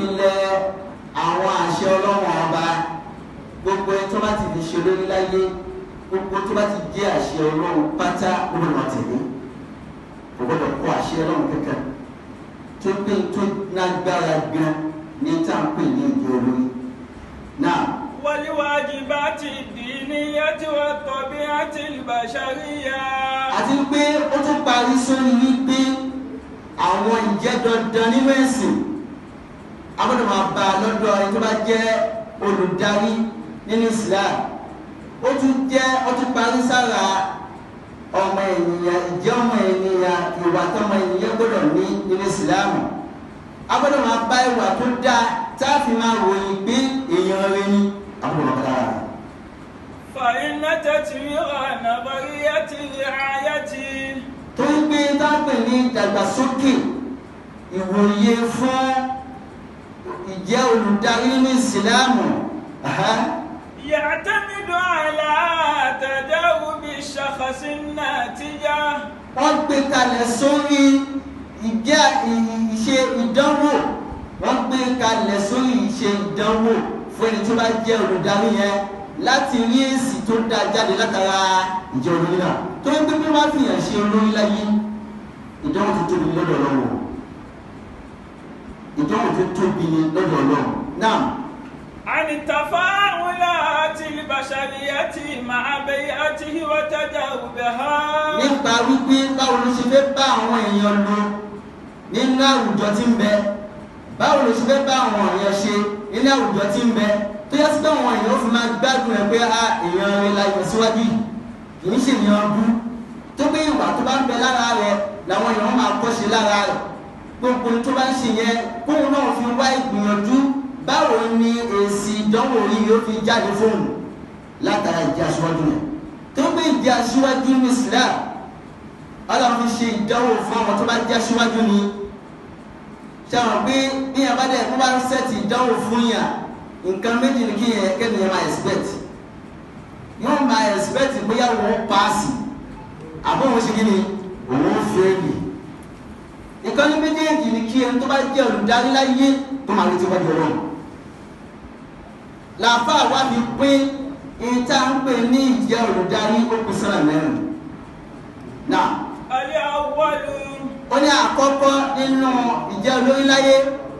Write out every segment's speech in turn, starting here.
ìpìlẹ̀ àwọn àṣẹ Ọlọ́run ọba. Gbogbo ẹni tó bá ti fi ṣe lórí láyé, gbogbo tó bá ti jẹ́ àṣẹ Ọlọ́run pátá ló gbọ́dọ̀ tẹ̀lé. Kò gbọ́dọ̀ kó àṣẹ Ọlọ́run kankan. Tó pé tó lágbára gan ní tá à ń pè ní ìjọ olórí. Náà. Wal-wajibati ad-diniyati wat-tabi'ati al-bashariyya. Àti pé ó tún parí sórí wípé àwọn ìjẹ́ dandan nínú ẹ̀sìn a gbọ́dọ̀ máa bá a lọ́dọ̀ ẹni tó bá jẹ́ olùdarí nínú Islam. Ó tún jẹ́ ó tún parí sára ọmọ ènìyàn, ìjẹ́ ọmọ ènìyàn, ìwà tọmọ ènìyàn gbọ́dọ̀ ní nínú Islam. A gbọ́dọ̀ máa bá ìwà tó dáa tá a fi máa ròyìn pé èèyàn rẹ ni a gbọ́dọ̀ máa bá lára rẹ̀. Fa-inna tatwira nadhariyati ri'ayati. Torí pé tápẹ̀ ní ìdàgbàsókè ìwòye fún ìjẹ́ olùdarí nínú ìsìláàmù. Ya'tamidu ala tadawubi shakhsi an-natija. Wọ́n gbé kalẹ̀ sórí ìjẹ́ ìṣe ìdánwò. Wọ́n gbé kalẹ̀ sórí ìṣe ìdánwò fún ẹni tó bá jẹ́ olùdarí yẹn láti rí èsì tó dáa jáde látara ìjẹ́ olórí náà. Torí pé bí wọ́n fi hàn ṣe olórí láyé, ìdánwò tó tóbi lọ́dọ̀ Ọlọ́run. Ìdánwò tó tóbi ni lọ́dọ̀ Ọlọ́run. Náà. Àni tafa'ulati al-bashariyati ma'a bay'atihi wa tajarubiha. Nípa wípé báwo ló ṣe fẹ́ bá àwọn èèyàn lò nínú àwùjọ tí ń bẹ, báwo ló ṣe fẹ́ bá àwọn èèyàn ṣe nínú àwùjọ tí ń bẹ, tó yẹ sí pé àwọn èèyàn fi máa gbádùn ẹ pé a èèyàn rẹ la yàn síwájú yìí, kì í ṣe èèyàn bú. Tó pé ìwà tó bá ń bẹ lára rẹ làwọn èèyàn máa kọ́ṣe lára rẹ. Gbogbo tó bá ń ṣe yẹn kóun náà fi wá ìgbìyànjú báwo ni èsì ìdánwò yìí yóò fi jáde fóun látara ìjẹ́ aṣíwájú yẹn. Tó pé ìjẹ́ aṣíwájú ní Islam, Ọlọ́run fi ṣe ìdánwò fún àwọn tó bá jẹ́ aṣíwájú ni. Ṣé àwọn pé bí yẹn bá dẹ̀ kó bá ń sẹ́ẹ̀tì ìdánwò fún yàn, nǹkan méjì ni kí yẹn kẹ́ni yẹn máa expect. Yóò máa expect bóyá òun paasi àbọ̀ òun ṣe kí ni òun fẹ́ẹ̀lì. Ìkànnì méjèèjì ni kí ẹni tó bá jẹ́ olùdarí láyé tó máa retí wájú Ọlọ́run. Làáfàá wa fi pín ìta ń pè ní ìjẹ́ olùdarí ó pín sọ́nà mẹ́rin. Náà. Al-awwalu. Ó ní àkọ́kọ́ nínú ìjẹ́ olórí láyé.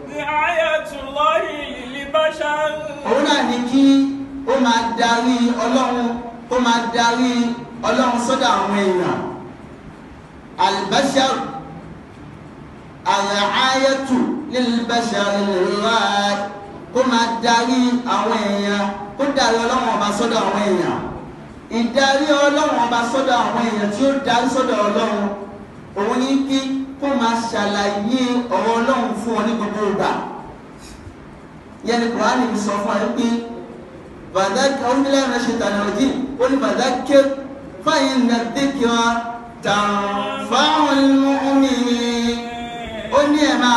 Ri'ayatullahi lil-bashar. Òun náà ní kí ó máa darí Ọlọ́run, ó máa darí Ọlọ́run sọ́dọ̀ àwọn èèyàn. Al-bashar al-ri'ayatu lil-bashar lil-ghayr. Kó máa darí àwọn èèyàn, kó darí Ọlọ́run ọba sọ́dọ̀ àwọn èèyàn. Ìdarí Ọlọ́run ọba sọ́dọ̀ àwọn èèyàn tí ó darí sọ́dọ̀ Ọlọ́run, òun ní kí kó máa ṣàlàyé ọ̀rọ̀ Ọlọ́run fún ọ ní gbogbo ìgbà. Yẹn ni Kùránì fi sọ fún wa pé bàdákẹ́ onílẹ̀ rẹ̀ ṣe tànà ọ̀jìn, ó ní bàdákẹ́ fa'inna dhikra tanfa'ul mu'minin. Ó ní ẹ̀ máa.